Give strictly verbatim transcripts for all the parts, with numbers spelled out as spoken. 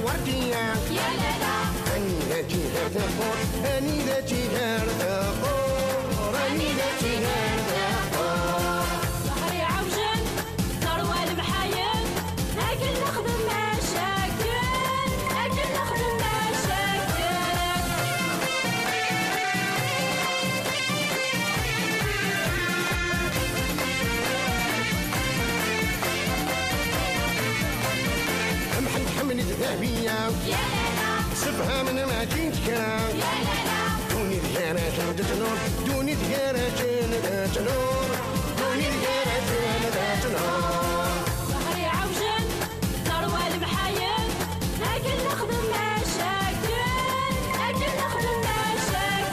Werdiya. Ya la la. Anida tt-iger taqburt, anida tt-iger taqburt, anida tt-iger taqburt. Ẓhri ɛewjen, terwa lemḥayen, akken nexdem macakken, akken nexdem macakken. Mḥend ḥemmlet Dahbiya. Ya la la. Sefhamen mačči n tekra. Ya la la. Ddunit gar-asen d ttnur, ddunit gar-asen d ttnur, ddunit gar-asen d ttnur. Ẓhri ɛewjen, terwa lemḥayen, akken nexdem macakken, akken nexdem macakken.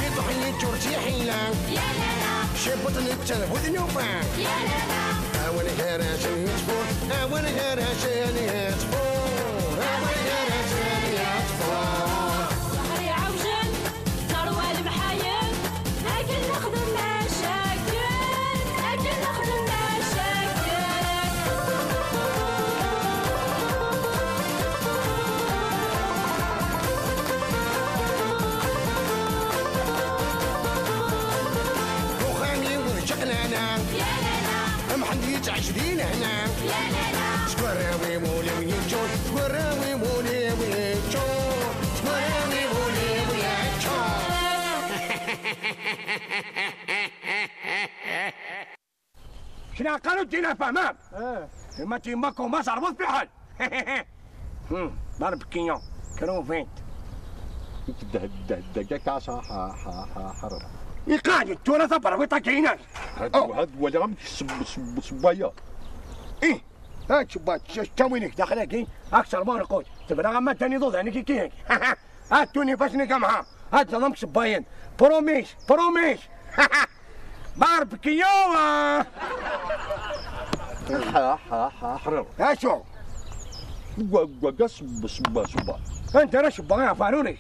Iḍḥi yeččur d tiḥila. Ya la la. Cibuṭ netta d bu tnufa. Ya la la. Awer gar-asen yettfur, awer gar-asen yettfur, awer gar-asen yettfur. Ẓhri ɛewjen, terwa lemḥayen, akken nexdem macakken, akken nexdem macakken. Uxxam-iw d čaqlana. Ya la la. Mḥend yettɛic di lehna. Ya la la. Seg warraw-iw ul-iw yeččur, seg warraw-iw ul-iw yeččur, seg warraw-iw ul-iw yeččur. Kna qalu ddin afamam. Eh. Ma timma kuma zerbuḍ fiḥel. Hmm, barbecue, krovent. Iqad tura tabarwiṭ-agi-inek. Had, had waliɣ amek sewwayeḍ. Ih, ha tewwa, ttawinek daxel-agi, akter ma rqut. Tebra ama ddan iḍudan-agi kinek. Ha ttun ifassen-ik amha. Ha tẓaḍ amek sewwayen. Promis, promis. Barbecue! Ha, ha, ha, ḥriṛ. Acu? Gwa, gwa, gwa, sewwa, sewwa, sewwa. Anda ara sewwa, ya faruni?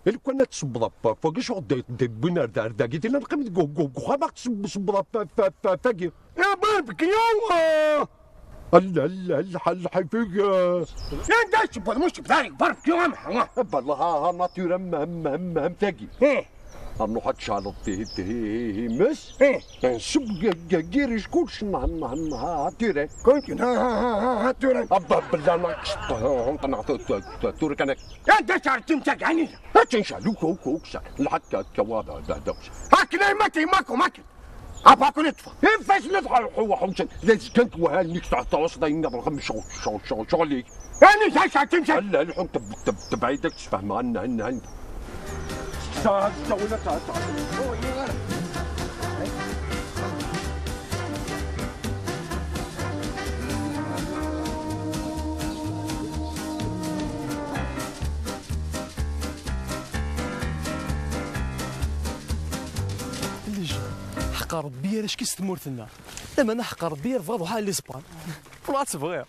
Lukan ad tsewweḍ ɣef wagi, acu d-, d-, wwin ar da, ar dagi, dinna neqqim deg u-, u-, uxxam, ad tsewweḍ, tsewweḍ ɣef, ɣef, ɣef, ɣef wagi. Ya barbecue! Alla, alla, alla, ḥal, ḥal fig. Anda tsewweḍ, mux tebda deg barbecue, am, am. Balla, ha, ha, nature, am, am, am, am tagi. Eh. Rnuḥ ad tcɛleḍ tihi, tihi, tihi, mes. Eh. Nsub g-, g-, giric, kullec, nah, nah, nah, ha, ha, tura. Kullec, ha, ha, ha, ha, ha, tura. Abba, bella, naqs, ha, ha, naqs, tu-, tu-, tu-, tura kan ak-. Anda tɛerrim tagani? Ad tenceɛ, luk, luk, luk, sa. Lḥak, akka, wa, da, da, da. Akken ay ma t-, ma kum, akken. Apa kun iṭṭef. Ifassen ad ḥuḥusen. La zgant wahal-nnek, teɛṭawaṣ dayen nniḍen, xam, cɣel, cɣel, cɣel, cɣel-ik. Ani, sa, sa, timsa. Alla, lḥun, teb-, teb-, tebɛid ad k-sfehmeɣ, anna, anna, anna. Sa, sa, wala, sa, sa. Lej, ḥeqq Rebbi ara cki s tmurt-nneɣ. Lameɛna ḥeqq Rebbi ara bɣiɣ ad ruḥeɣ ɣer Lispan. Wala ad tebɣiḍ.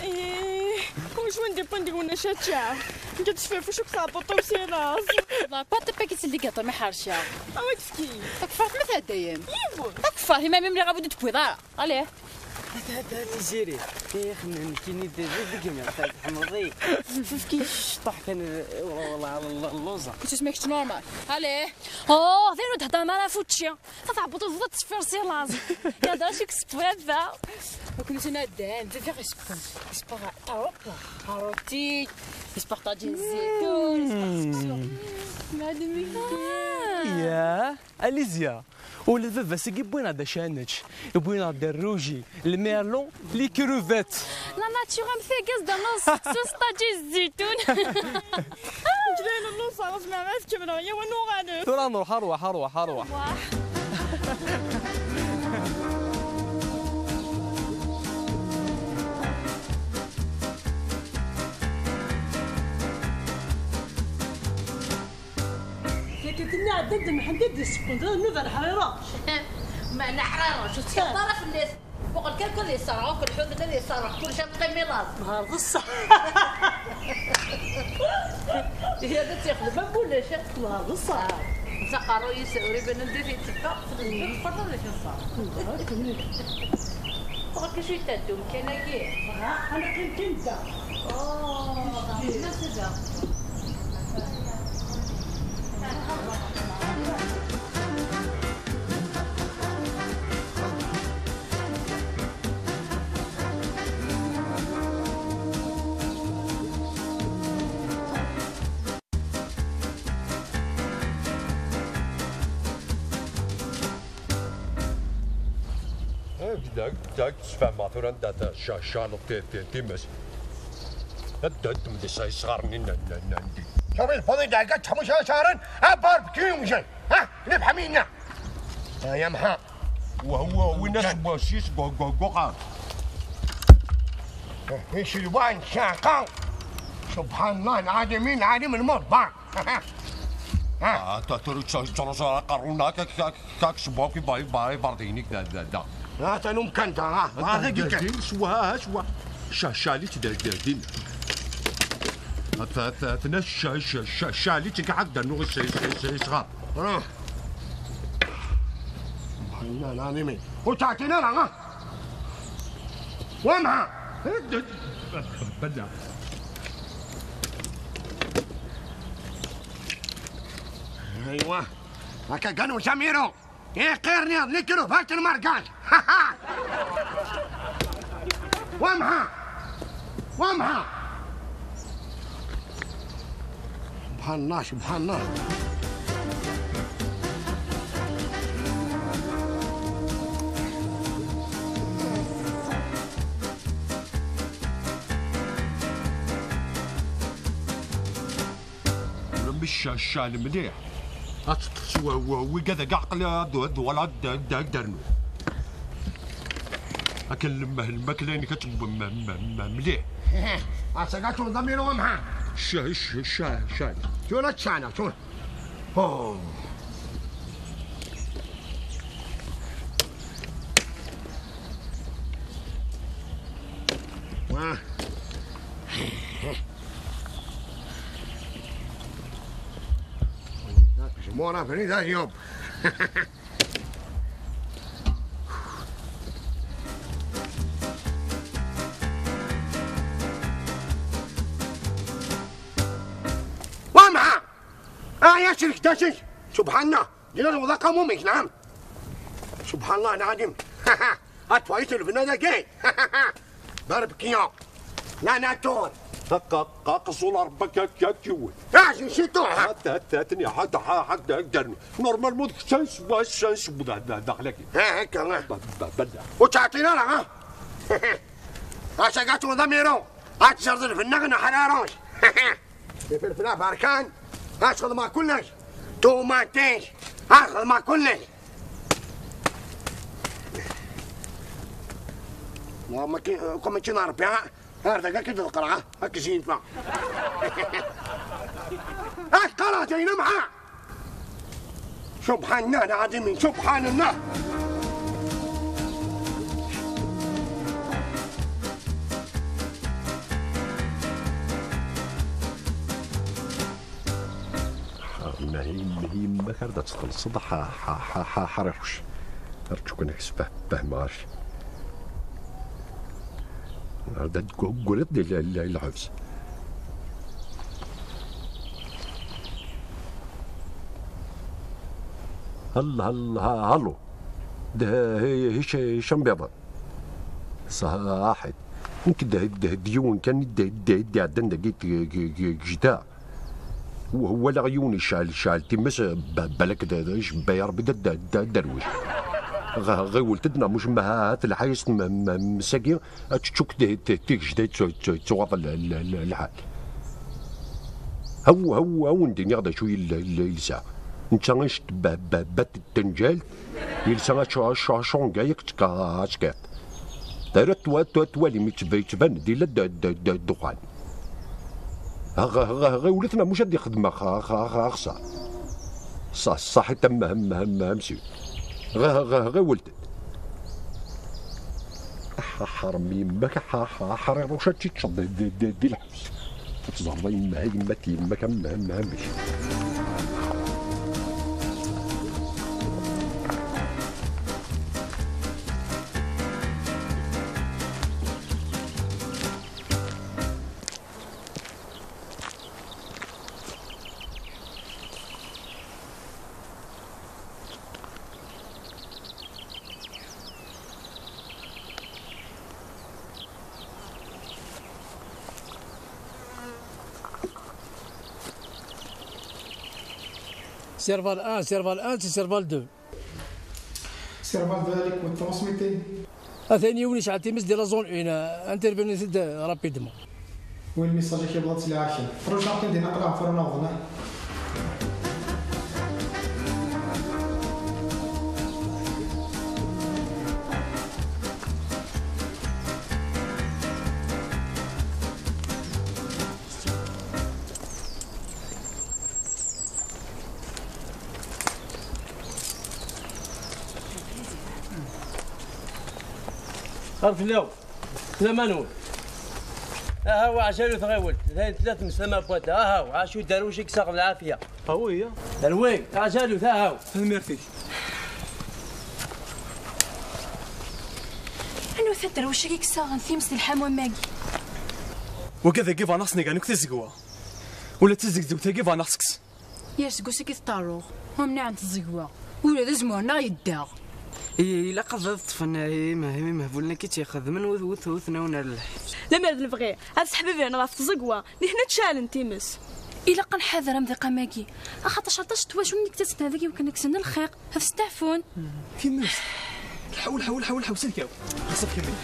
Ih, wacu n dipun deg-wen acačča? Nekk ad tecfiɣ ɣef wacu tɛebbuḍ si laẓ. La pâte paquet di gaṭa mi ḥerceɣ. Awi tefki. Takfart ma tɛedda-yam. Yiwen. Takfart, imam imriɣ abud ur d-tewwiḍ ara. Allez. Hada, hada, Tiziri. Ih, xemmen, kini d, d, d gma, ta tḥemmleḍ-iyi. Fefki cṭuḥ kan, wala, wala, lluẓa. Kečč isem-ik normal. Allez. Oh, d ayen ur d-heddren ara ɣef učči. Ta tɛebbuḍ ur teẓẓiḍ teffer si laẓ. Yehder acu k-sewwa baba. Akken ur ttnaddan, d acu i ɣ-isewwen? Isewwa ṭaruka, ṛuti, isewwa ṭaǧi n zzitun, isewwa seksu. Madam Yah, Alizya, ula d baba-s-agi wwin-aɣ-d acu ara nečč. Wwin-aɣ-d rruji, le merlon, les crevettes. La nature am tagi as-d-rnuɣ seksu s ṭaǧi n zzitun. Nekk dayen lluẓeɣ, zemreɣ ad kemmleɣ, yaw ad nuɣalet. Tura nruḥ, arwaḥ, arwaḥ, arwaḥ. Tikkelt-nni ɛeddan-d Mḥend i d-yessewwen, d nnuba n ḥriṛa. Meɛna ḥriṛa, ur tettkeṭṭ ara fell-as. Muqel kan, kan yesserɣ akk lḥut, kan yesserɣ kullec, ad teqqim i laẓ. Nheṛ d ṣṣeḥ. Ihi ad tt-ixdem am ulac, ad teqleɛ d ṣṣeḥ. Netta aqerruy-is ur iban anda i t-yetteffeɣ, tqerreb d akeṣṣar. Ɣef acu i teddum kan-agi? Ɣa, ad neqqim kan da. Oh, d acu da? Dak, dak, sfehmeɣ tura anda tcacaleḍ times. Ad d-ddem di isɣaren-nni n, n, n, n, di. Cawil, fadi dɛga, tḥmuc asaren, a barbecue yumjen. Ha, nefhem inna. Ya Mha. Wa, wa, win as-, wa, sis, go, go, go, qa. Iselwan, caqa. Subhanallah, العظيم، العظيم المطبع. Ah, ta, ta, ta, ta, ta, ta, qarruna, kak, kak, kak, sbok, i bay, bay, bardini, da, da, da. Ah, ta, num kan ta, ah, ah, da, da, da, da, swa, swa. Sha, sha, li, da, da, din. Ah, ta, ta, ta, na, sha, sha, sha, sha, li, tika, hak, da, nu, sa, sa, sa, sa. Ah. Bayna, na, ni, mi. O, ta, ta, na, na, ah. Wa, ma. Eh, da, da, da. Aywa, akka ganu Samiro, iqqirni ad nekru bart n margaz. Wamha! Wamha! Subhanallah, subhanallah. Ula mi cca-, ccan mliḥ. Ad teṭṭef s wa-, wa-, wigad agi aql-i ad, ad uɣaleɣ ad, ad, ad d-rnuɣ. Akken lem-, lmakla-inek ad tewwem m-, m-, m-, mliḥ. Ass-agi ad tewwḍ amiru amhan. Cca-, cca-, cca-, ccan. Tura ccana, tura. Oh. Wa. Mora Frida, Job. Wamha! Ah, ya شريك داشي. سبحان الله. دينا الوضع قاموا ميك، نعم. سبحان الله العظيم. At wa iselben ad agay. Barbecue. La nature. Qa-, qa-, qa-, qeẓẓu la Rebbi akka, akka, akka yiwen. Ah, c'est, c'est tout, hein. Hat, hat, hat, ni, hat, ha, hat, da, da, normalement, kečč ad neswa, ad neswa da, da, daxel-agi. Ah, akka, ah. Ba, ba, ba, da. Ur ttɛeṭṭil ara, ha? Ass-agi ad tewwḍ amiru. Ad tjerrdeḍ fell-aɣ neḥrarus. Ifelfel aberkan, ad xedmeɣ kullec. Ṭumaṭic, ad xedmeɣ kullec. Wa, ma ki-, comme tu n'as rien, ar dagi ad k-id-ḍeqqreɣ, ad k-zinfeɣ. Ad qqareɣ d ayen amɛa. سبحان الله العظيم، سبحان الله. Ma yemma-k ar d ad txellṣeḍ, ḥa-, ḥa-, ḥa-, ḥa-, ḥriṛuc. Rǧu kan ad k-sfehmeɣ. Ar d ad tegguriḍ di l-, l-, lḥebs. Hal-, hal-, ha-, hallu. D-, hi-, hi-, hi-, Hicam Biḍan. Ṣaḥit. Nekk d, d, d yiwen kan i d, d, d-iɛeddan dagi g-, g-, g-, gejda. W-, walaɣ yiwen yecɛel, yecɛel times, ba-, balak d, d, icebba ya Rebbi d, d, d, d aderwic. Ɣ-, ɣiwlet-d neɣ muc ma ha-, ha-, telḥa-yas m-, m-, m-, msagi, ad teččuk t-, t-, tigejda yettu-, yettu-, yettuɣaḍ l-, l-, l-, lḥal. Haw, haw, haw, wen-d-iniɣ d acu yella, yella, yelsa. Netta anect ba-, ba-, bat tenǧalt, yelsa acu, acu, acunga yak tkaskiḍ. Tara twa-, twa-, twalim yettba-, yettban-d yella d-, d-, d-, ddexxan. Ɣ-, ɣ-, ɣ-, ɣiwlet neɣ muc ad ixdem ax-, ax-, ax-, axṣar. Ṣa-, ṣaḥit am, am, am, am si. Ɣ-, ɣ-, ɣiwlet-d. Aḥ-, aḥ-, ḥerm yemma-k, aḥ-, aḥ-, aḥ-, ḥriṛuc ad tt-iččeḍ di, di, di, di lḥebs. Teẓreḍ a yemma, a yemma-k, yemma-k, am, am, amek. Serval un, serval un, c'est serval deux. Serval deux, allez, écoute, transmettez. Atan yiwen yesɛa times di la zone un, intervenez-d rapidement. Oui, le message-agi yewweḍ-d s lɛerk. Ṛujaɣ kan din aql-aɣ tura newweḍ. Ar fell-aw, tlama-nwen. Aha, wa, ɛjalu tɣiwelt. Dayen tella tmes tama n wata. Aha, wa, acu derwic i yessaɣ lɛafiya. Ah oui, hein? Rwi, ɛjalu, aha. Tanemmirt-ik. Anwa taderwic-agi i yessaɣen times di lḥamu am wagi? Wagi dagi bɣan ad aɣ-sen-gan akk tizegwa. Ula d tizegzewt-agi bɣan ad aɣ-tekkes. Yir seg usik i teṭṭerruɣ, ur mniɛent tẓegwa, ula d azemmur-nneɣ yedda. I-, ilaq ad ṭṭfen im-, im-, imehbulen akka i tt-ixedmen wet-, wet-, wetnawen ar lḥebs. Lemmer d lebɣi ad seḥbibiren ɣef tẓegwa, nitni ad tceɛlen times. Ilaq ad nḥader amḍiq am wagi, axaṭer aṭas n twaculin i yettasen dagi iwakken ad kksen lxiq. Ad steɛfun. Times. Ḥawel, ḥawel, ḥawel, ḥawel, selkew. Xsef kemmini.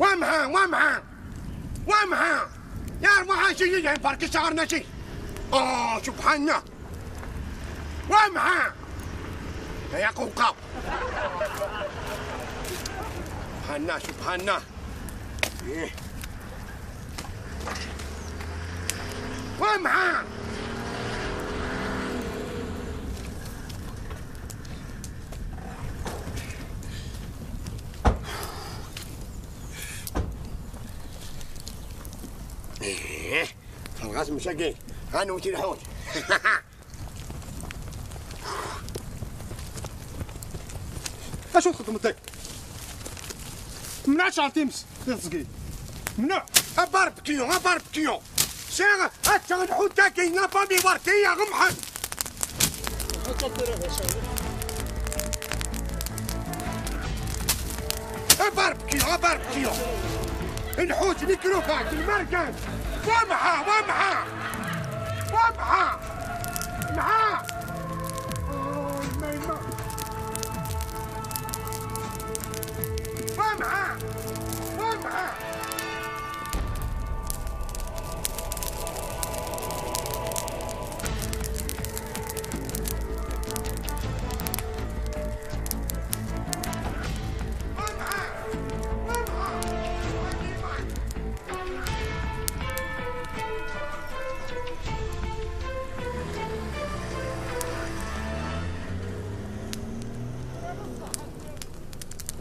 Wamha, wamha, wamha. Ya, wamha, شيء ينفرك شعرنا شيء. آه، سبحان الله. وامها يا قوقاو. سبحان الله، سبحان الله. إيه. وامها. إيه. خلاص مساكين. هانو تلحون. اش تخدم داك؟ منع شعر تيمس تزكي. منع. اباربكيو، اباربكيو. شيغ، اتشغل حوتاكي، لا فامي وركي يا غمحن. اباربكيو، اباربكيو. الحوت ميكروفات المرقان. وامها، وامها. وامها. معاه. أوه، ما يما. وامها. وامها.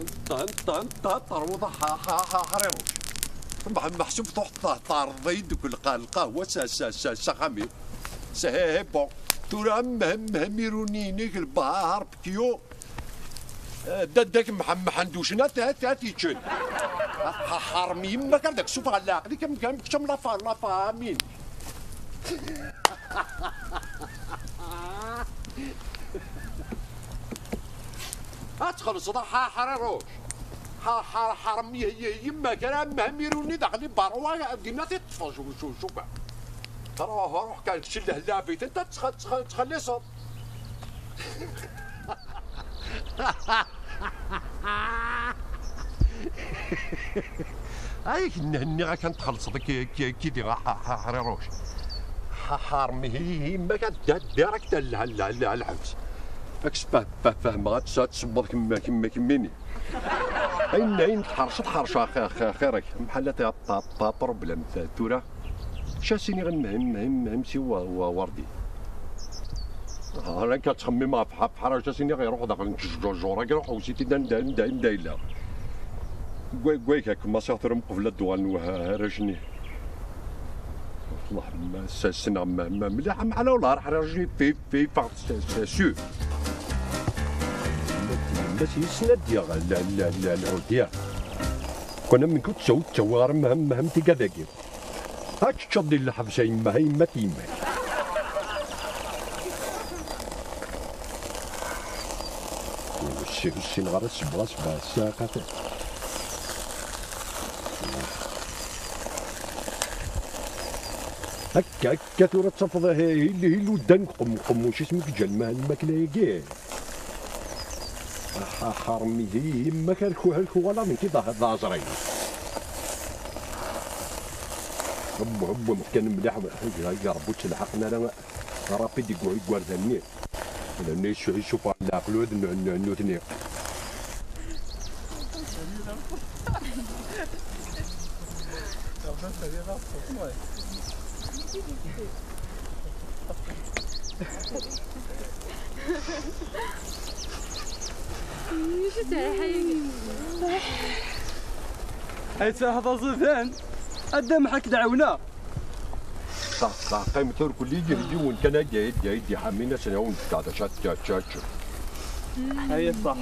انت، انت، انت تروض ح-، ح-، ح-، حريروش. مح-، محسوب تروح ت-، ترضي دوك الق-، القهوة س-، س-، س-، سخامي. سهي، بون. ترى مهم، مهم يرونينيك البهار بكيو. داداك محمد حندوشنا تا تا تيتشن. حرم يمك هذاك، شوف على عقلك، كم كم كم لافا لافا امين. اتخلص ضحى حريروش. حرم يمك، راه مهميروني داخل بروا دينا تطفش وشو شو بقى. روح روح كان تشله اللعبة انت تخ- تخ- تخلي صوت. هايك نهني غا كان تخلص كي كي كي دي غا ح- ح- حريروش. ح- حرمي هي هي ما كان دا- ديريكت ال- ال- ال- الحبس. اكس فا- فا- فاهم غا تسا تصبر كما كما كميني. Ayen, ayen tḥerceḍ, ḥerceɣ xi-, xi-, xir-ik. Mḥalla ta-, ta-, ta-, problème, ta-, tura. Acu as-iniɣ i mhem, mhem, mhem si wa-, wa-, Wardi. Ah, la ka ttxemmimeɣ ɣef ḥa-, ḥaǧa, as-iniɣ iruḥ daxel n tjejjura, iruḥ, ewwes-it-id anda, anda, anda yella. Gwa-, gwayek akk, ma siɣ tura mqebl ad d-uɣalen wah-, arrac-nni. Wellah, ma s-, ssneɣ ma, ma mliḥ, mḥalla, wellah, ar ḥraǧ, fi, fi, faɣ, s, s, su. Ma s yessen ad yaɣ la, la, la, lɛudya. Kon am nekk ur ttaw-, ur ttawiɣ ara mhem, mhem tigad-agi. Ad teččeḍ di lḥebs a yemma, a yemma-t yemma-k. Ur ssi-, ur ssineɣ ara ssebɣa, ssebɣa, ssaqat. Akka, akka tura tafeḍ, eh, il-, iluddan qem-, qemmuc, isem i yeǧǧan ma-, lmakla-agi. Aḥ-, aḥ-, a remmi di yemma-k, ar ku-, ar kuɣala, nekki d, d aẓri. Hebb, hebb, amek kan mliḥ, ay, ay, Rebbi ur ttelḥaqen ara rapid igu-, igerdan-nni. Llan isu-, isuffɣen leɛqel ula d nu-, nu-, nutni. Ay ttruḥeḍ aẓidan, ad d-amḥak d-ɛawneɣ. Qa-, qa-, qqim tura kulli yiwen kan ay d-, ay d-, ay d-iḥammin asen-, awen d-fkeɣ d acu ad t-, ad t-, ad t-, Aya ṣṣeḥ.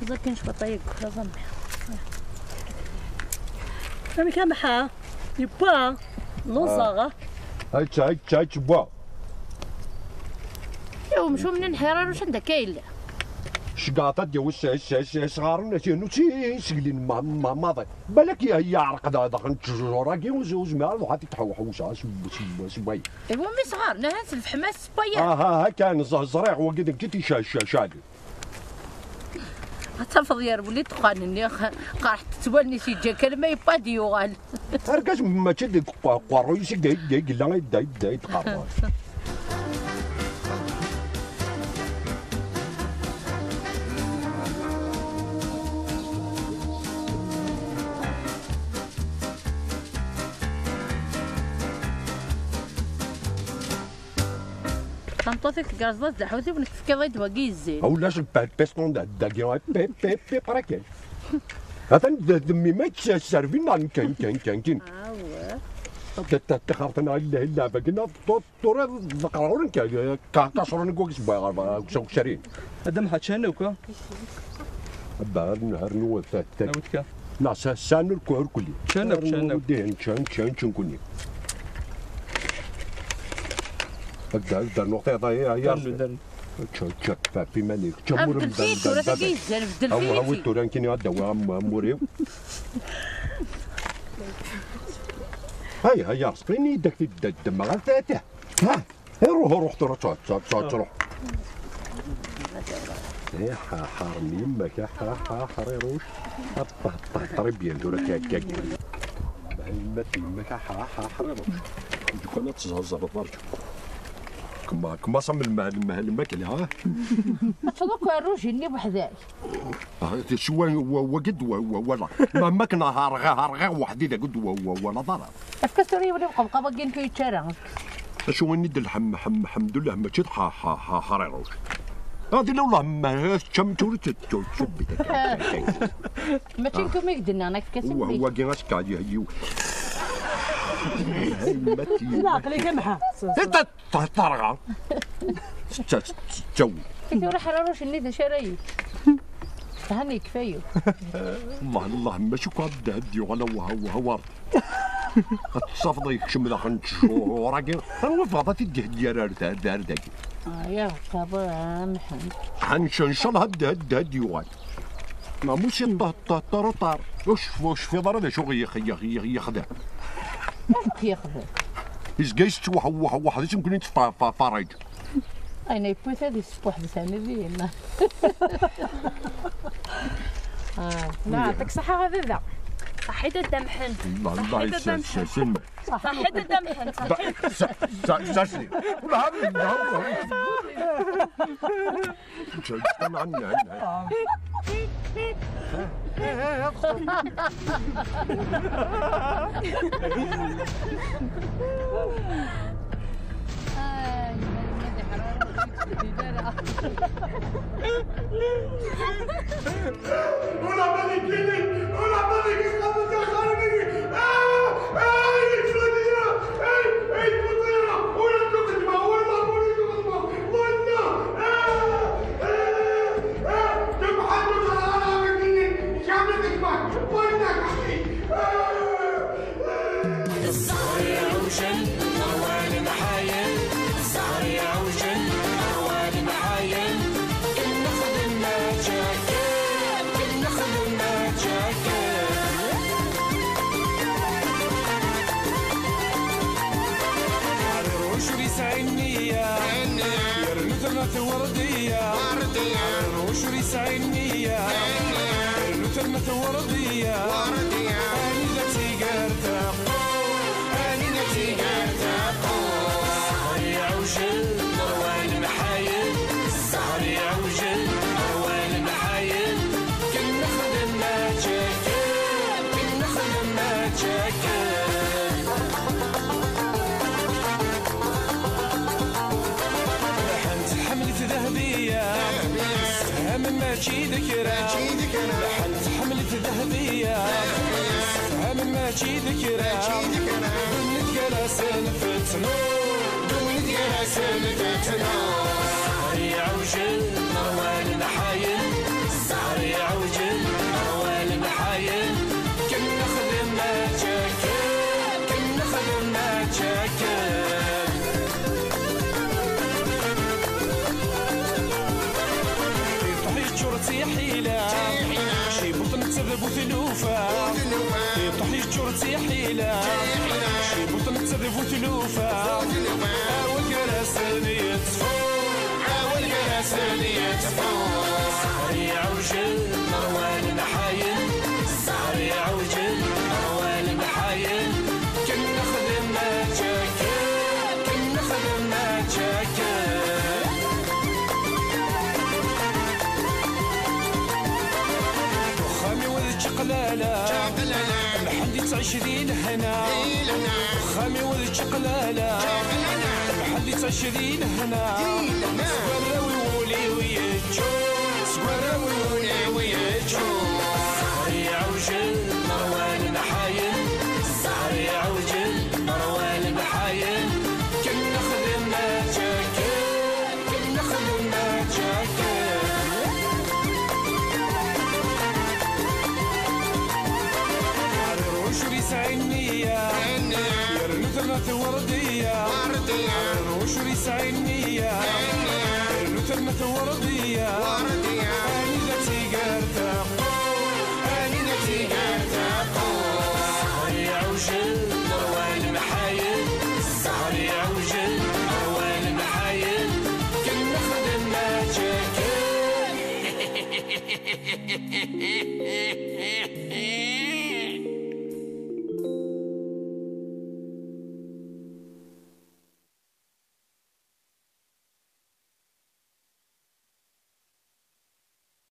Ẓer kan cwiṭ ay amek a Mḥa? Yewwa, lluẓeɣ. Ay tt-, ay tt-, ay tt-, yewwa. Iw, mcum n nḥir ar ucen d akka yella. Cegɛet ad d-yawi s-, s-, s-, isɣaren, s-, nu tt-, iseglin ma-, ma-, maḍi. Balak ya-, yeɛreq da-, daxel n ttjur-agi, ur z-, ur zmireɣ ad t-id-ḥewḥewseɣ, s-, s-, s-, s-, way. Iwumi sɣaren, ahan s lefḥma s ssewwa-ya. Aha, aha, kan, ẓ-, ẓriɣ, wagi deg ǧit ica-, ica-, icali. Ad tafeḍ yerwel i ddexxan-nni, q-, qerḥet-t wallen-is, yeǧǧa kan ma yewwa ad yuɣal. Argaz mačči deg qu-, qerruy-is i d-, i d-, i d-, i d-, i d-, i d-, i d-, i d-qerruy. Tameṭṭut-ik tgerrzeḍ-as d aḥutiw, nekk tefkiḍ-id wagi yezzin. Ulac lpeston dagi, pi, pi, pi, prakel. Atan d, d mmi ma yettservin neɣ kan, kan, kan, kan. Awah. Ta, ta, taxert-nneɣ illa, illa, bagina, tu-, tura d aqerɣur n ka-, ka-, kaṣrun n wagis bɣiɣ ɣer, ɣer, ɣer, ɣer, ɣer, Adam ḥačan akk, ha? Abba, ar n-, ar newwet ta-, ta-, Nawet ka? Neɣ sa-, sɛan ur ku-, ur kulli. Ččan akk, ččan akk. Dihin, ččan, ččan, ččan kuni. Ad d-, ad d-rnuɣ tayeḍ, ay, ay, ay. Darnu, darnu. Čča, čča, ɣef iman-ik. Čča, ah, mur beddel-iyi-tt tura, tagi yezzan, beddel-iyi-tt. Awi, awi, tura nekkini ad d-awiɣ am-, amur-iw. Ay, ay, arsqini-d ak-t-id-ddmeɣ, a tata. Ha? Iruḥ, iruḥ tura, ttruḥ, ttruḥ, ttruḥ, ttruḥ. Eh, ha, ha, rmi yemma-k, ha, ha, ha, riruc. Hop, hop, hop, très bien, tura, kak, kak. Yemma-k, yemma-k, ha, ha, ha, riruc. Deg kan ad tẓerẓreḍ, arǧu. Kma, kma sa m lmah, lmah, lmah, kla, ha? Ad tḍuk rruj-nni weḥd-k. Ah, s wa, wa, wagi d wa, wa, wala. Ma, ma kna harɣa, harɣa weḥdi dagi d wa, wa, wala ḍara. Efk-as tura yiwen i uqebqaḍ-agi nekk yečča ara. Acu win i d-lḥem, ḥem, ḥemdullah, mačči d ḥa, ḥa, ḥa, ḥariruc. Adi lawla, ma teččam tura, tt-, tt-, tt-, tt-, Mačči nekk umi k-d-nniɣ, efk-as i mmi-k. Wagi ass-a, yiw. Aql-ik a Mḥa. Ṭ-, ṭ-, ṭarɣa. Tettawi. I tura ḥraruc-nni d acu ara yečč? Hana yekfa-yi. Allah, Allah, mačči akk ad d-, ad d-yuɣal awah, awah, awar. Ad t-tafeḍ yekcem daxel n ttjur-agi. Anwa bɣaḍ ad t-id-iheggi ar, ar, ar, ar dagi? Ah, ya, tabur, ah, Mḥend. Ḥanec, ncallah ad d-, ad d-, ad d-yuɣal. Mamus yeṭṭah, ṭṭah, ṭṭar, ṭṭar. Ur cf-, ur cfiḍ ara d acu i yex-, yex-, yex-, yexdem. Acu yexdem? Yezga yettwaḥ-, waḥ-, waḥd-s, nekkni nettfa-, fa-, farriǧ. Ayen yewwi ta di ssbuḥ d tani dihin. Ah, neɛṭik ṣaḥa a baba. Ṣaḥit a Dda Mḥend. Allah, Allah, ṣaḥit a Dda Mḥend. Ṣaḥit a Dda Mḥend. Ṣaḥit. Sa-, sa-, sa-, sa-, Ǧǧan-tt kan ɛenni, ɛenni. آه، يا ولدي حرام، ما تجيبش في البلد. ولا بالك كيني، ولا بالك يسقط الجزار مني. آه، آه، يا جلدية، آه، آه، فطيرة، ولا تخدمة، ولا، ولا تخدمة، ولا، آه، آه، آه، تبحث وتغرق مني، شامل تكبر، ولا تحكي. آه. الزهر يعوجل، مروان محايل. الزهر يعوجل، مروان محايل. كل نخدم ما جاك، كل نخدم ما جاك. Ur yesɛi nniya, yernu terna tewreḍ-iya. Ur yesɛi nniya, yernu terna tewreḍ-iya. Anida tt-iger taqquṛ, anida tt-iger taqquṛ. Ẓẓher iɛewjel, ṛwan mḥayen. Ẓẓher iɛewjel, ṛwan mḥayen. Ken nexdem ma ččaken, ken nexdem ma ččaken. Lḥan tḥemmel-it Dahbiya, tefhem mačči d kra. Lḥan tḥemmel-it Dahbiya, tefhem mačči d kra. Ddunit gar-asen tettnur, ddunit gar-asen tettnur. Ẓẓher iɛewjel, ṛwan mḥayen. Ẓẓher iɛewjel, ṛwan mḥayen. Ken nexdem ma ččaken, ken nexdem ma ččaken. Iṭuḥ yeččur d tiḥila, cibuṭ netta d bu tlufa. Iṭuḥ yeččur d tiḥila, cibuṭ netta d bu tlufa. Awal gar-asen yettfu, awal gar-asen yettfu. Ẓẓher iɛewjel, ṛwan mḥayen. Ẓẓher iɛewjel, ṛwan mḥayen. Ken nexdem ma ččaken, ken nexdem ma ččaken. Uxxam-iw d čaqlala, lḥend ittɛic di lehna. Uxxam-iw d čaqlala, lḥend ittɛic di lehna. Seg warraw-iw ul-iw yeččur, seg warraw-iw ul-iw yeččur. Ẓẓher iɛewjel, ṛwan mḥayen. Ẓẓher iɛewjel, ṛwan mḥayen. Ken nexdem ma ččaken, ken nexdem ma ččaken. Ur yesɛi nniya, yernu terna tewreḍ-iya. Ur yesɛi nniya, yernu terna tewreḍ-iya.